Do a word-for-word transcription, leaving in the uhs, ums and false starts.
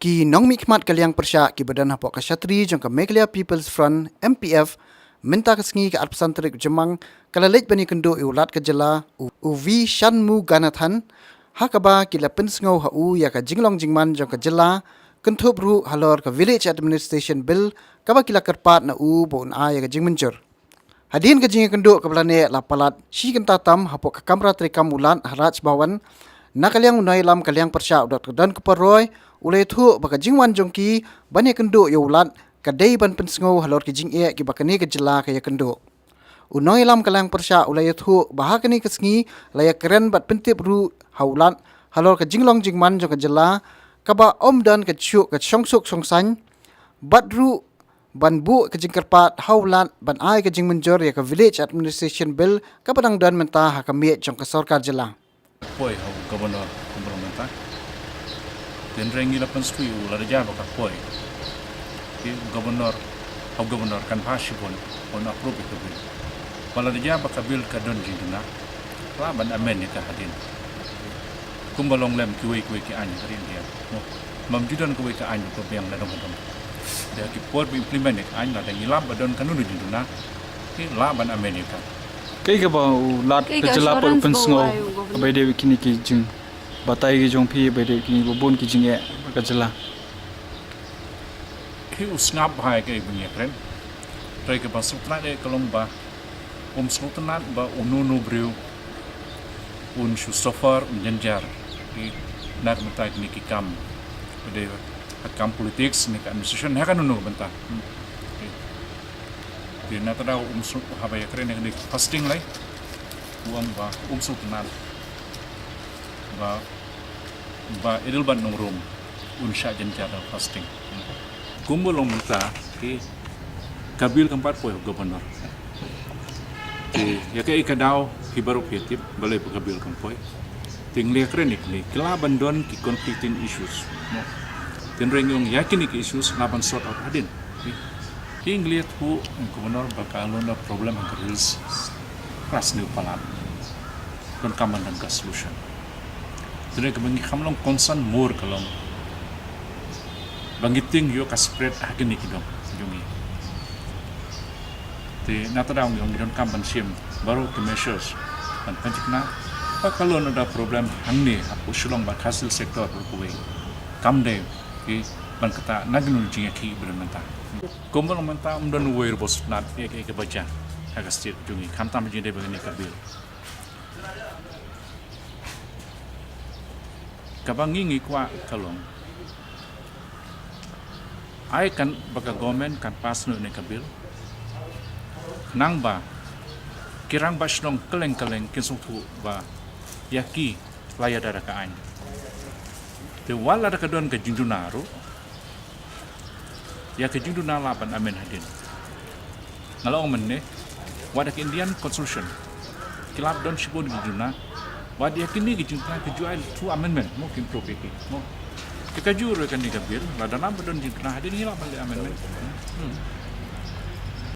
Ki nongmihkhmat ka liang pyrshah kiba don hapoh ka shatri jong ka Meghalaya People's Front, M P F, mynta ka sngi ka arphew san tarik u Jymmang, ka la leit ban ïakynduh ïa u Lat ka jylla, u, u V Shanmuganathan, ha kaba ki la pynsngew ha u ïa ka jinglong jingman jong ka jylla, kynthup ruh halor ka Village Administration Bill, kaba ki la kyrpad na u ba un ai ïa ka jingmynjur. Hadien ka jingïakynduh kaba la neh la palat shi kynta tam hapoh ka kamra treikam u Lat ha Raj Bhavan, na ka liang u nongïalam ka liang pyrshah u Doctor Donkupar Roy, u la ïathuh ba ka jingwan jong ki ban ïakynduh ïa u Lat ka dei ban pynsngew halor ki jingeh kiba kane ka jylla ka ïakynduh. U nongïalam ka liang pyrshah u la ïathuh ba ha kane ka sngi la ïakren bad pyntip ruh ha u Lat halor ka jinglong jingman jong ka jylla, kaba ym don ka shuh ka shongsuk shongsaiñ, bad ruh ban buh ka jingkyrpad ha u Lat ban ai ka jingmynjur ïa ka Village Administration Bill kaba dang don mynta ha ka miej jong ka sorkar jylla. Poi ha u Governor kumba long mynta. Hynrei ngi la pynsngew u lada jia ba ka poi, ki u Governor, ha u Governor kan bha shibun un approve ïa ka bill. Ba lada jia ba ka bill ka don jingduna, lah ban amend ïa ka hadien. Kumba long lem kiwei kiwei ki aiñ ha ri India. Mo, mam ju don kawei ka aiñ ba biang na dong ka dong. Da ki por ba implement ïa ka aiñ, lada ngi lap ba don kano kano jingduna, ki lah ban amend ïa ka. Kaei kaba u Lat ka jylla pat u pynsngew ba ïadei bad kine ki jingbatai ki jong phi, ba ïadei bad kine ba bun ki jingeh ka jylla? Ki u sngap bha ïa kaei ba ngi ïakren. Hynrei kaba sngewtynnat eh ka long ba um sngewtynnat ba uno uno u briew un shu suffer, un jynjar, ki, na ka bynta kine ki kam, ka dei ka kam politics ne ka administration, ha kano kano ka bynta. Hmm. Ki, ki na ka daw um sngewtynnat haba ïakren ïa kane ka fasting lei, u ong ba um sngewtynnat ba, ba Adelbert Nongrum un shah jynjar da ka fasting. Kumba long mynta, ki, ka bill kam pat poi ha u Governor. Ki, ïa kaei ka daw, phi baroh phi tip balei ba ka bill kam poi. Te ngi la ïakren ïa kine, ki lah ban don ki conflicting issues, mo. Hynrei ngi ong ïa kine ki issues lah ban sort out hadien. Ki, ki ngi la ïathuh, Governor, ba ka long da problem ha ka Hills. Ka la sniew palat. Donkam ban don ka solution. Te kaba ngi kham long concern more ka long ba ngi tieng ïoh ka spread ha kine ki dong jong ngi. Te na ka daw ngi ong ngi donkam ban shim baroh ki measures ban pynthikna ba ka long da problem hangne hapoh Shillong bad Khasi Hills sector baroh kawei. Kam dei ki ban kata na kino kino jingïakhih ba don mynta. Kumba long mynta, ym don uwei ruh ba sngewtynnat ïa kaei kaba jia ha ka state jong ngi, khamtam jingdei ba kane ka bill. Kaba ngi ngi kwah ka long, ai kan ba ka government kan pass noh ïa kane ka bill, khnang ba ki rangbah shnong kylleng kylleng kin sngewthuh ba ïa ki la ïada da ka aiñ. Te wat lada ka don ka jingduna ruh, ïa ka jingduna lah ban amend hadien. Nga la ong mynne, wat da ka Indian Constitution ki lah don shibun ki jingduna. Wat ïa kine ki jingduna ki ju ai through amendment, mo, ki improve ïa ki, mo. Te kajuh ruh kane ka bill, lada lah ba don jingduna hadien ngi lah ban leh amendment. Hmm.